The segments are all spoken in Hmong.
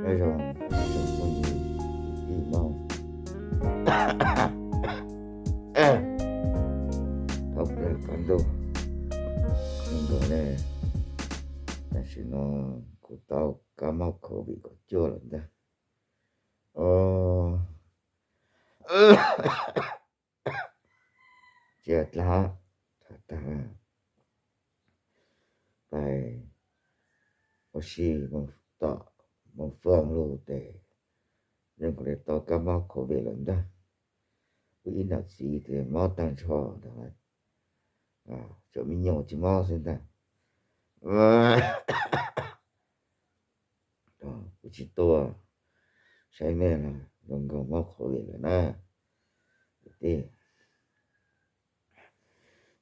Nyob zoo, nyob zoo phooj ywg kwv tij Hmoob thoob plaws qab ntuj nyob nkaus ne. Tam sim no kuv tau kab mob covid kaum cuaj lawm ntag. Tsis dlaab, thaum tag pais ua si, tom moog faaj lug tes, zoo kuv le tau kab mob covid lawm ntag. Kuv ib nam txiv tes mob taag nrho ntag, tsuas me nyuam tsis mob xwb ntag. Kuv tsis tuaj saib mej los zoo nkaus mob covid lawm na. Kwv tij,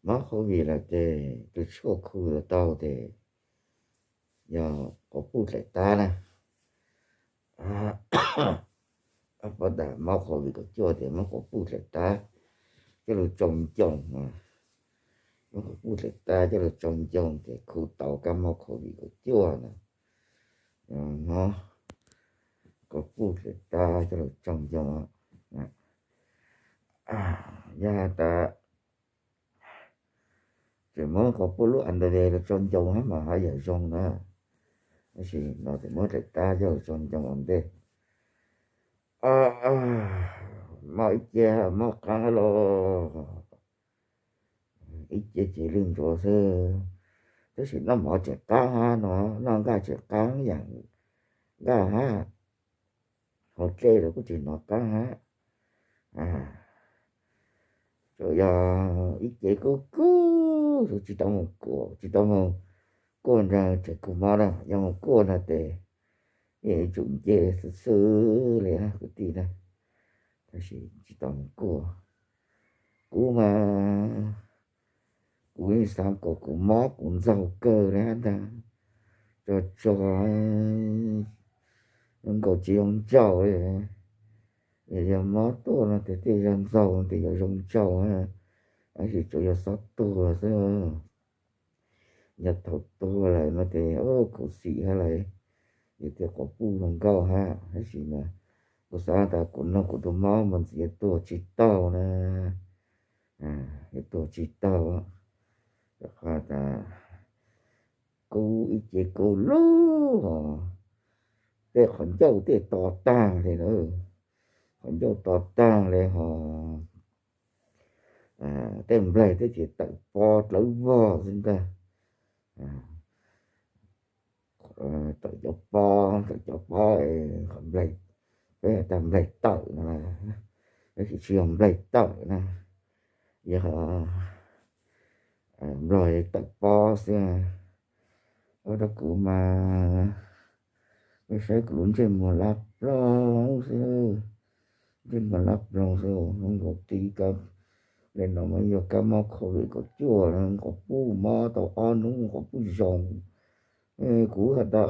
mob covid lawm tes tus tshuaj khu yuav tau tes yog quas puj dlaim tab na. Puab tas mob covid kaum cuaj tes muab quas puj dlaim tab coj lug tsoo ncoo. Muab quas puj dlaim tab coj lug tsoo ncoo tes khu tau kab mob covid kaum cuaj na. Muab quas puj dlaim tab coj lug tsoo ncoo. Yog has tas tseem muab quas puj lub underwear los tsoo ncoo hab mas haj yam zoo na. Tab sis no tes muab dlaim tab coj lug tsoo ncoo ua ntej. Mob ib ce mob qaab los, ib ce ces lwj ntsuav xwb, tab sis noj mov tseem qaab hab no, noj nqaij tseem qaab yam nqaij hab, hauv dlej los kuj tseem hnov qaab hab. Tsuas yog ib ce kub kub, tsis tau moog kuaj, tsis tau moog kuaj nraag tseem kub mob na. Yog moog kuaj no tes yeej yuav tsum nce xwb xwb le kwv tij na. Tab sis tsis tau moog kuaj. Kuv mas kuv yeej xaav kom kuv mob kuv ntxaug kawg le hab ntag. Tso tso, zoo nkaus tsis zoo ntsaum li. Yog mob tuaj no tes tej zag ntxaug tes yuav zoo ntsaum, tab sis tsuas yog xob tuag xwb. Yog thaum tuag lawm no tes khuv xim hab lawm, yog tias quas puj zoo nkauj hab, tab sis mas kuv xaav tas kuv noog kuv tus mob mas ntshe yuav tuag tsis taug na. Yuav tuag tsis taug, rau qhov tas kub ib ce kub lug hos, tej qhov ncauj tej to taag le na, qhov ncauj to taag le hos, tej nplaig tej ces tawm pob dlawb vog xwb ntag. Tawm cov pob, tawm cov pob, qhov nplaig, peb has tas nplaig tawm no, tab sis tsis yog nplaig tawm na, yog nplaig tawm pob xwb. Ua rau kuv mas, nej saib kuv lub ntsej muag lab ploog xwb, ntsej muag lab ploog xwb, zoo nkaus tib kab, le no mas yog kab mob covid kaum cuaj, quas puj mob tau ob hnub quas puj zoo. Kuv has tas,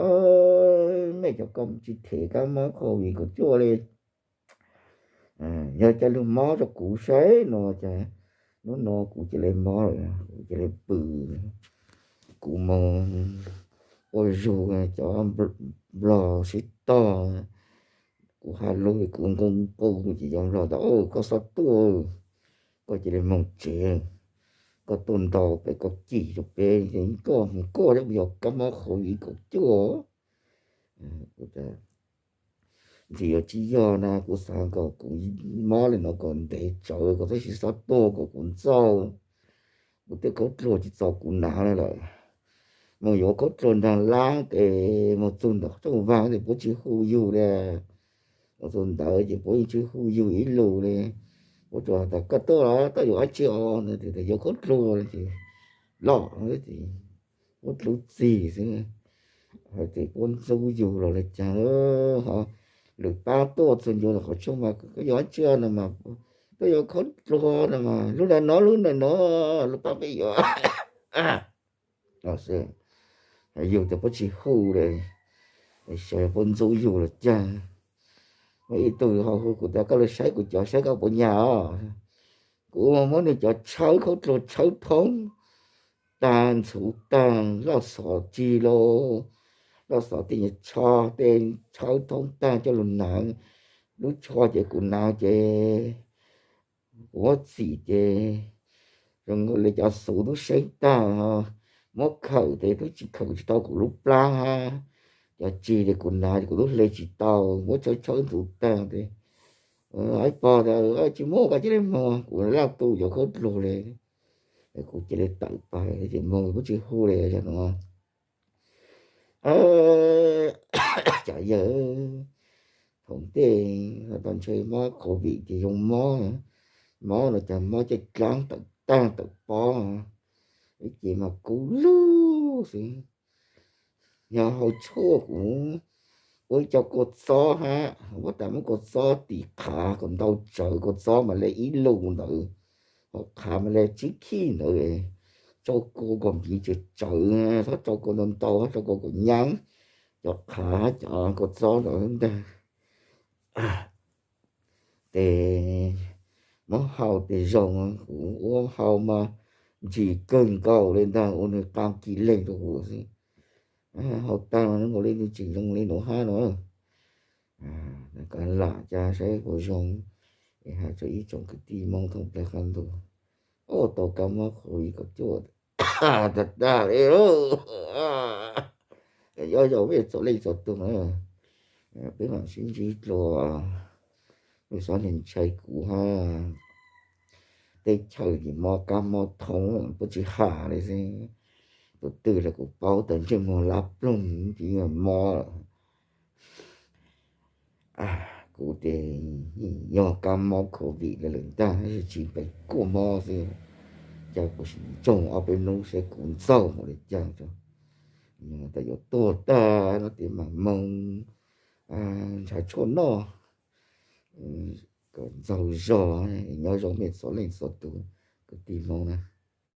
mej cov ko tsis them kab mob covid kaum cuaj li. Yog ca lug mob rau kuv saib no ces hnub no kuv cia li mob lawm, kuv cia li pw. Kuv moog ua zug cov nplog sib tog, kuv has lug kuv nqoo nqoo ces cov nplog tas, koj xob tuaj, koj cia li moog tsev, koj tuaj ntaus peb, koj cim rau peb, koj moog kuaj, yog kab mob covid kaum cuaj. Ntxim yuav tsis yog na, kuv xav kom kuv mob li no kom ntev tsawv, kom tab sis xob tuaj kom kuv ntxaug. Kuv tej khaub dluag tsis txaus kuv hnav lawm. Moog yuav khaub dluag nraag laab tes moog txug ntawm rooj vaag tes puab tsis hu yug li. Moog txug ntawd ces puab yeej tsis hu yug ib lus li. Puab tsuas has tas koj tuaj los koj yuav dab tsi os, yuav khaub dluag ces los, puab dluv txig xwb. Hais tias puab ntxub yug los li caag, ho lwm pab tuaj txug ncuav ntawm qhov tshuaj mas koj yuav dab tsi no mas, koj yuav khaub dluag no mas, lub ntawm no, lub ntawm no, lub pab peb yuav xwb. Yug tias puab tsis hu li, xyov yog puab ntxub yug los caag. Muaj ib tug ho hu kuv tas koj lug saib kuv cov, saib koj puas nyam os. Kuv muab nwg cov tshawb khaub dluag tshawb thoob, taag ntxhuv taag loj xos cig lauj, roj xov tej nyuag tsho tej tshawb thoob tag coj los hnav. Lub tsho ces kuv hnav ces kuv muab txim ces zoo nkaus li cov xuv tub seeb tag, muab khawm ces twb tsis khawm tsis tau kuv lub plab hab. Cov tsig ces kuv hnav ces kuv tub hle tsis tau, muab tshawb tshawb ntxuv tag ces ib pog tias tsis muaj koj cia li moog, kuv laj tu yuav khaub dluag li. Kuv cia li tawm pais ces moog kuj tsis hu li yog no. Cov yawg, thaum ntej tau ntshe mob covid ces zoo mob, mob no cas mob caij dlaab tawm taag tawm pob, ib ce mas kub lug xwb. Yog hau tshuaj kuv ua ib co kua txob hab, muab tas muab kua txob tim qhav kom ntau tsawv, kua txob mas le ib lus ntawd, hauv qhav mas le tsib khij ntawd, tsau kua kom nkiv tsawv tsawv, txhob tsau kua ntau ntau, txhob tsau kua kom nyab, cov qhav cov kua txob ntawd ntag. Ces muab hau tes zoo, kuv ua hau mas ntsim kawg nkaus li ntag, ua nws qaa kis leeg rau kuv xwb. Hau tag mas nkaus li nws tseem zoo li nuav hab no. Kav lam cas saib puas zoo, es has rua ib tsoom kwv tij Moob thoob plaws qab ntuj. Ua tau kab mob covid kaum cuaj tag tag li. Nyob zoo mej txhua leej txhua tug na, peb mam sib ntsib dlua. Mej txhob ntshai kuv hab. Teb chaws ces mob kab mob thoob puab tsis has li xwb. Tus twg los kuv paub tas ntsej muag lab ploog ces mob lawm. Kuv ces yog kab mob covid li lawm ntag, tsis pes kuaj mob xwb. Cas kuv sim ntsoog ob peb hnub saib kuv ntxaug mus li cas, tas yuav tuag tag no tes mam moog nrhav tshuaj noj kom ntxaug zog. Nyob zoo mej txhua leej txhua tug kwv tij Moob na.